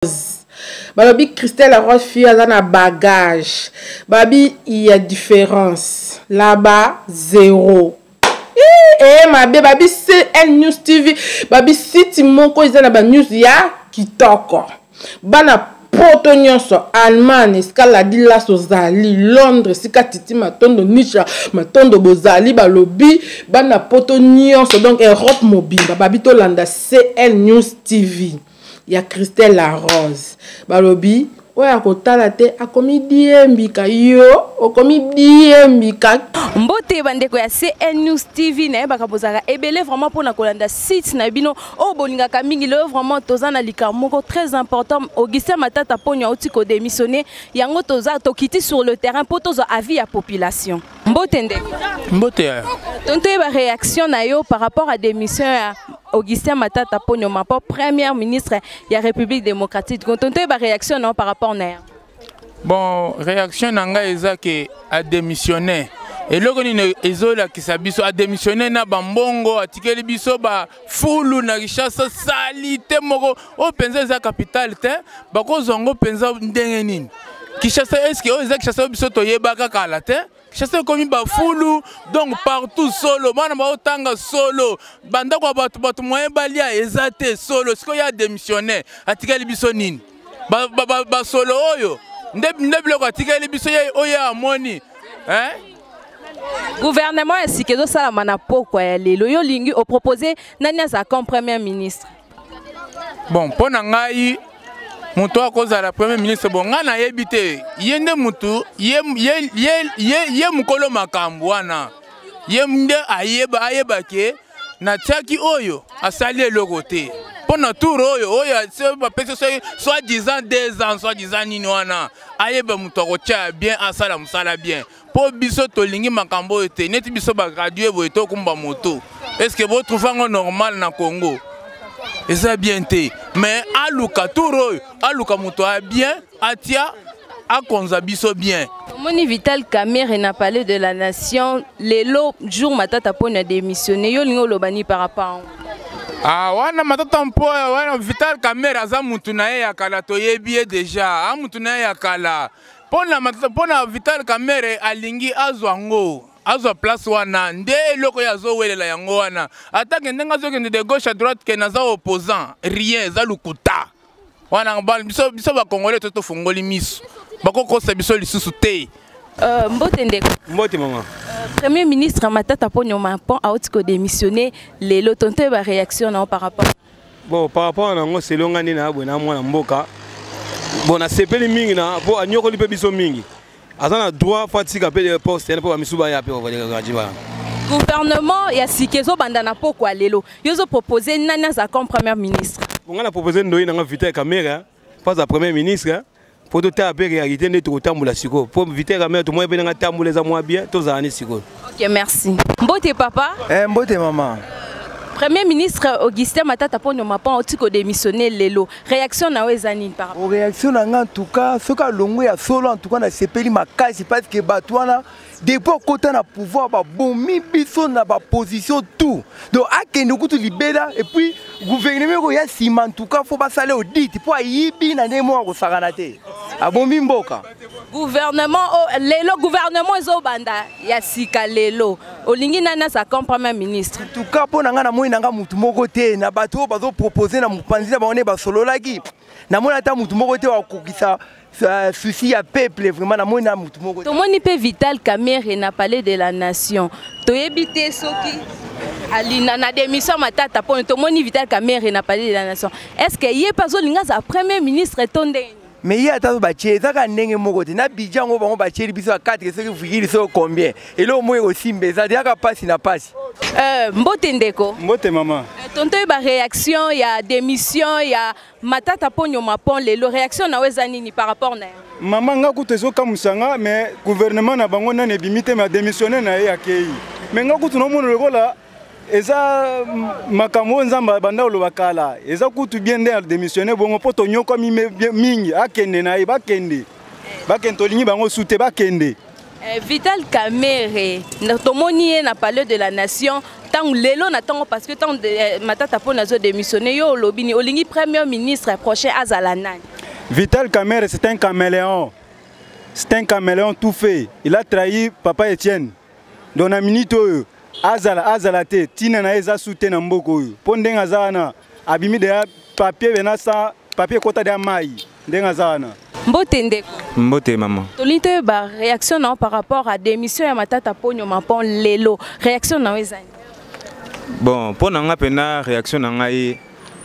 Rose balobi Christelle la Rose fille aza na bagage babi il y a différence là-bas zéro eh, eh mabe babi CL News TV babi site moko eza na ba news ya kitoko bana poto nyonso allemagne esika ladilas ozali londres esika titi matondo nisha matondo bozali balobi bana poto nyonso donc europe mobimba babi tolanda cl news tv ya Christelle la Rose balobi oyo akotala te akomi diembika yo okomi diembika. Mbote bandeko ya CN News TV nayebaka bozalaka ebele vraiment mpona kolanda site na bino oyo bolingaka mingi lelo vraiment toza na likambo moko très important Augustin Matata Ponyo auti kodémissionner yango toza tokiti sur le terrain mpo tozwa avis ya population. Mbote ndeko. Mbote ya. Tonto yeba réaction na yo par rapport à démission ya Augustin Matata Ponyo Mapon, premier ministre ya République démocratique. Tonto yeba réaction na yo par rapport na yo. Bon, réaction na ngai eza ke a démissionner. eloko nini ezolakisa biso adémissionne na bambongo atikeli biso bafulu na kinshasa salite moko oyo mpenza eza capitale te bakozwa yango mpenza ndenge nini kinshasa eske oyo eza kinshasa oyo biso toyebaka kala te kinshasa ekomi bafulu donc partout solo bana baotanga solo bandako ya bato bato moyen balia eza te solo sikoyo ye adémissionne atikali biso nini basolo oyo nde biloko atikali biso ye oyo amoni eh? Gouvernement ya sika ezosalama na pokwa ya lelo yo olingi opropose nani azala comme premier ministre Bon, mpo na ngai moto akozala premier ministre bon ngai nayebi te ye nde motu ye, ye, ye, ye, ye mokolo makambo wana ye nde ayeba ayeba ke natiaki oyo asali eloko te mpo na tour oyo oyo bapesi soki soit disant 2 ans soit disant nini wana ayeba moto akotya bien asala mosala bien mpo biso tolingi makambo oyo te neti biso bagradue boye tokumba moto est ce que botrouve yango normal na congo eza bien te mais aluka tour oyo aluka moto ya bien atia akonza biso bien. Omoni Vital Kamerhe na palais de la nation lelo jour Matata Ponyo a démissionné yo olingi oloba nini par rapport Ah, wana Matata mpo wana Vital Kamerhe aza mutu na ye ya kala toyebi ye deja a mutu na ye ya kala mpona mpona Vital Kamerhe alingi azwa ngo azwa place wana nde eloko ye azowelela yango wana atake ndenge azokende de gauche à droite ke naza opposant rien eza lokuta wana biso biso bakongole to tofongoli miso bakokosa biso lisusu te. Mbote ndeko. Mbote mama. Premier ministre Matata Ponyo Mapon auti ko démissionner lelo tonto ba réaction na par rapport. Bon, par rapport na ngo selon nga nde na boye na mwana mboka. Bon, nasepeli mingi na po anyokoli mpe biso mingi. Aza na droit faut atika mpe poste mpo bamisu baya mpe bavalekaji bana. Gouvernement ya sika ezobanda na pokwa lelo. Yo ozo proposer nani aza comme premier ministre? Bon, nga na proposer ndoyi na nga Vital Kamerhe mpo aza premier ministre mpo totala mpe réalité nde tokotambola sikoyo mpo Vital Kamerhe tomoni mpe ndenge atambola eza mwa bien tozala nde sikoyo. Ok, merci. Mbote papa. Eh, mbote mama. Premier ministre Augustin Matata Ponyo Mapon auti ko démissionner lelo. Réaction na yo eza nini par rapport? Réaction na nga en tout cas soki alongwe ya solo en tout cas nasepeli makasi parce que bato wana depuis akota na pouvoir babomi biso na baposition tout donc akende kutu libela et puis gouvernement ekoya nsima en tout cas fo basala audit mpo ayibi na ndenge moko akosakana te abomi mboka. Gouvernement oh, lelo gouvernement ezobanda ya sika lelo olingi nani aza comme premier ministre? En tout cas mpo na ngai namoni na ngai motu moko te na bato oyo bazopropose na mopanzi na bango nde basololaki namoni ata motu moko te akokisa souci ya peuple vraiment namoni na motu moko. Tomoni mpe Vital Kamerhe na palais de la nation toyebi te soki alina na démission Matata Ponyo tomoni Vital Kamerhe na palais de la nation est ce que ye mpe azolinga aza premier ministre to ndenge? Mais ye ata batie eza kaka ndenge moko te na budget yango bango batieli biso ya 4 soki virgule soki combien eloko moko ekosimba eza te yaka mpasi na mpasi. Mbote ndeko. Mbote mama. Tonto yeba réaction ya démission ya Matata Ponyo Mapon lelo réaction na yo eza nini par rapport na ye? Mama nga kutu ezokamwisa nga mais gouvernement na bango nani ebimi te mais adémissionne na ye akei mais nga kutu naomona lokola eza makambo oyo Nzambe abanda koloba kala eza kutu bien nde adémissionne bongo mpo tonyokwami mingi akende na ye bakende bakende tolingi bango su te bakende. Vital Kamerhe tomoni ye na palais de la nation Ntango lelo na ntango, parce que ntango Matata Mponyo azodémissionne, yo olobi nini? Olingi premier ministre prochain azala nani? Vital Kamerhe, c'est un caméléon. C'est un caméléon tout fait. Il a trahi papa Etienne. Donc na minute oyo, azala azala te, ntina na ye eza su te na mboka oyo, mpo ndenge aza wana, abimi deya papier bena sa papier ekɔta deya mai ndenge aza wana. Mbote ndeko. Mbote mama. Tolingi toyeba réaction na yo par rapport à démission ya Matata Ponyo Mapon lelo. Réaction na yo ezali? Bon, mpo na nga mpena, réaction na ngai,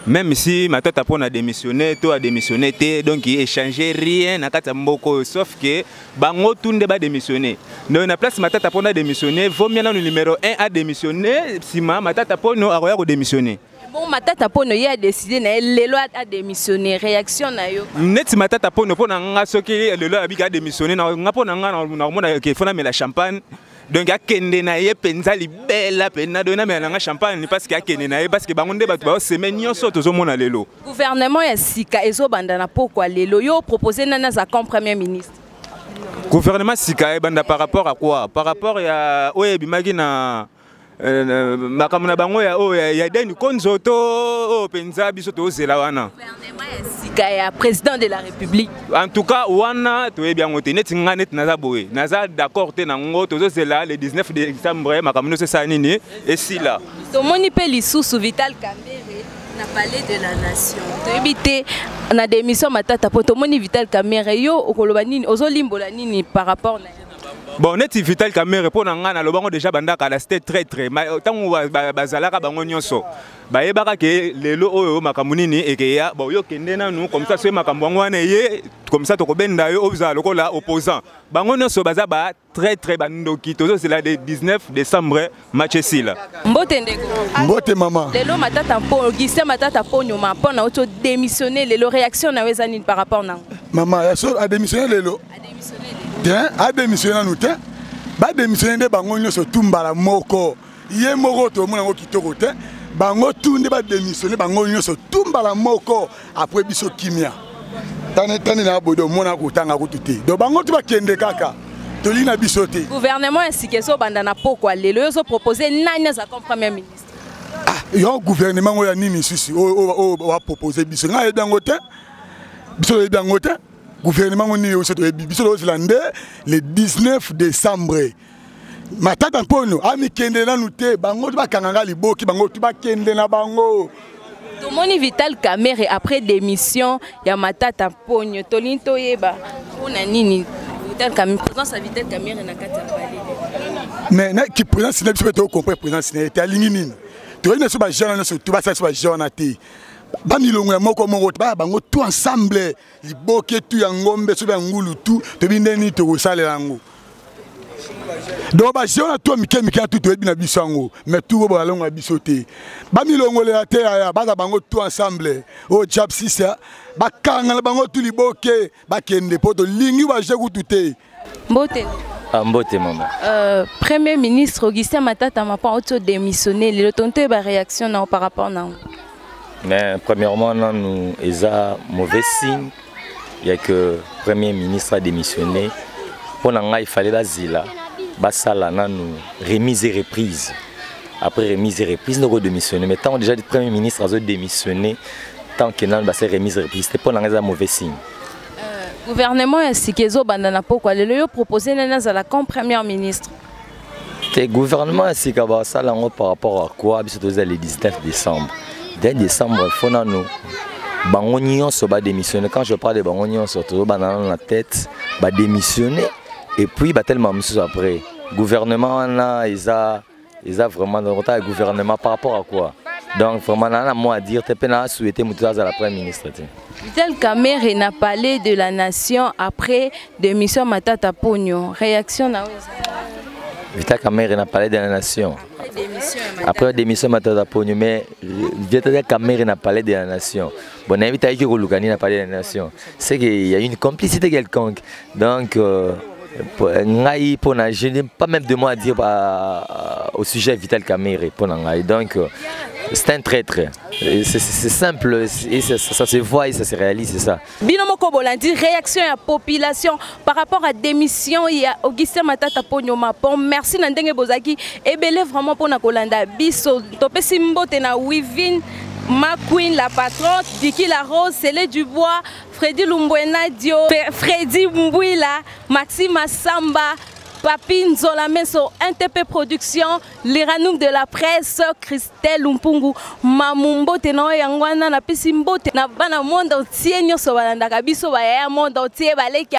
même si Matata mpo na démissionner to adémissionner te, donc échanger rien na kati ya mboka oyo, sauf que bango tu nde badémissionner. Donc na place Matata mpo na démissionner, vaut mieux nanu numéro 1 adémissionner, nsima Matata Mpono akoya kodémissionner. Bon, Matata Ponyo ye adécide na ye lelo adémissionner. Réaction na yo? Neti Matata Mpono, mpo na nga, soki lelo abiki adémissionner, nga mpo na nga nakomona ke faut namela champagne. Donc akende na ye mpenza libela mpenza. Donc namela na nga champagne parce que akende na ye, parce que bango nde bato baoseme nyonso tozomona lelo. Gouvernement ya sika ezobanda na pokwa lelo. Yo propose nani aza comme premier ministre? Gouvernement sika ebanda par rapport à quoi? Par rapport ya oyo ebimaki na makambo na bango ya oyo ya Deni Konzo to oyo mpenza biso tozela wana? Gouvernement ya sika ya président de la République. En tout cas wana toyebi yango te. Neti nga, neti naza boye, naza d'accord te nango. Tozozela le 19 décembre, makambo nyonso esala nini, esila. Tomoni mpe lisusu Vital Kamerhe na Palais de la Nation. Toyebi te na démission Matata po tomoni Vital Kamerhe, yo okoloba nini? Ozolimbola nini par rapport na Bon, neti Vital Kamerhe, mpo na ngai nalobango déjà banda kala, c'était très très ntango bazalaka bango nyonso, bayebaka ke lelo oyo makambo nini ekeya. Bon, yo kende nanu comme ça, soki makambo yango wana eye comme ça, tokobenda yo ozala lokola opposant. Bango nyonso baza ba très très bandoki. Tozozela le 19 décembre, match esila. Mbote ndeko. Mbote mama. Lelo Matata mpo Augustin Matata Ponyo mpo na oto démissionner lelo, réaction na yo eza nini par rapport nango? Mama ya so adémissionne lelo te, adémissionne nanu te. Badémissionne nde bango nyonso tu mbala moko. Ye moko tomona yango kitoko te. Bango tu nde badémissionne, bango nyonso tu mbala moko, après biso kimia. Tani tani na bodo omona kotanga kutu te. Donc bango tu bakende kaka, tolingi na biso te. Gouvernement ya sika ezobanda na pokwa lelo. Yo ozopropose nani aza comme premier ministre? Ah, yo gouvernement oyo ya nini susi oyo bapropose biso? Ngai ayebi yango te, biso toyebi yango te. Gouvernement ngo nini? Biso toyebi, biso tozela nde le 19 décembre. Matata Mpono amikende nanu te. Bango to bakanga nga liboki, bango to bakende na bango. Tomoni Vital Kamerhe après démission ya Matata Ponyo. Tolingi toyeba mpona nini Vital Kamerhe, présence ya Vital Kamerhe na kati ya palais? Mais na ki présence na biso mpe tocomprendre présence na ye te. Alingi nini? Toyebi na biso bajeune nyonso to basala biso bajeune wana te, bamilongo ya moko moko te, baya bango tout ensemble, liboke tu ya ngombe soki ya ngulu tu, toyebi nde nini tokosalela yango. Donc bajeune wana to mike mike tu, toyebi na biso yango, mais tu oyo balongo ya biso te, bamilongolela te. Aya baza bango tout ensemble oyo jab 6, bakanga na bango tu liboke, bakende mpo tolingi baje kutu te. Mbote. Ah, mbote mama. Premier ministre Augustin Matata Mapon auto démissionné lelo, tonto ba réaction na par rapport na? Mais premièrement, nanu eza mauvais signe ya que premier ministre a démissionné. Mpo na ngai, il fallait bazela basala nanu remise et reprise. Après remise et reprise, ndoko démissionné. Mais tant déjà le premier ministre azo démissionné, tant que nanu basala remise et reprise te, mpo na ngai eza mauvais signe. Gouvernement ya sika ezobanda na pokwa lelo. Yo propose nani azala comme premier ministre? Te, gouvernement ya sika basala yango par rapport à quoi? Biso toza le 19 décembre. 20 décembre, faut nanu bango nyonso badémissionne. Quand je parle de bango nyonso, tozobanda nano na tête, badémissionne et puis batelema mosusu. Après gouvernement wana eza vraiment, donc otala gouvernement par rapport à quoi? Donc vraiment naa na mot à dire te, mpe naa souhaité moto azala premier ministre te. Vital Kamerhe na Palais de la Nation après démission Matata Ponyo. Réaction na? Vital Kamerhe na Palais de la Nation après démission ya après démission Matata Ponyo. Mais Vital Kamerhe na Palais de la Nation, bon, nayebi ayiki koluka nini na Palais de la Nation. C'est qu'il y a une complicité quelconque. Donc ngai mpona, je n'ai pas même de mots à dire au sujet Vital Kamerhe. Mpo na ngai, donc C'est un traître. C'est simple, et ça, ça, se voit et ça se réalise, c'est ça. Bino moko bolandi réaction ya population par rapport à démission ya Augustin Matata Ponyo Mapon. Merci na ndenge bozaki ebele vraiment pona kolanda biso. Topesi mbote na Wivine Ma Queen, la patronne, Diki La Rose, Célé Dubois, Freddy Lumbwena Dio, Freddy Mbouila, Maxime Samba, Papi Nzola Meso, NTP Production, l'Iranoum de la presse, Christelle Lumpungu, Mamu Mbote na oyo yango wana napesi mbote na bana monde entier nyonso balandaka biso bayaya monde entier baleki.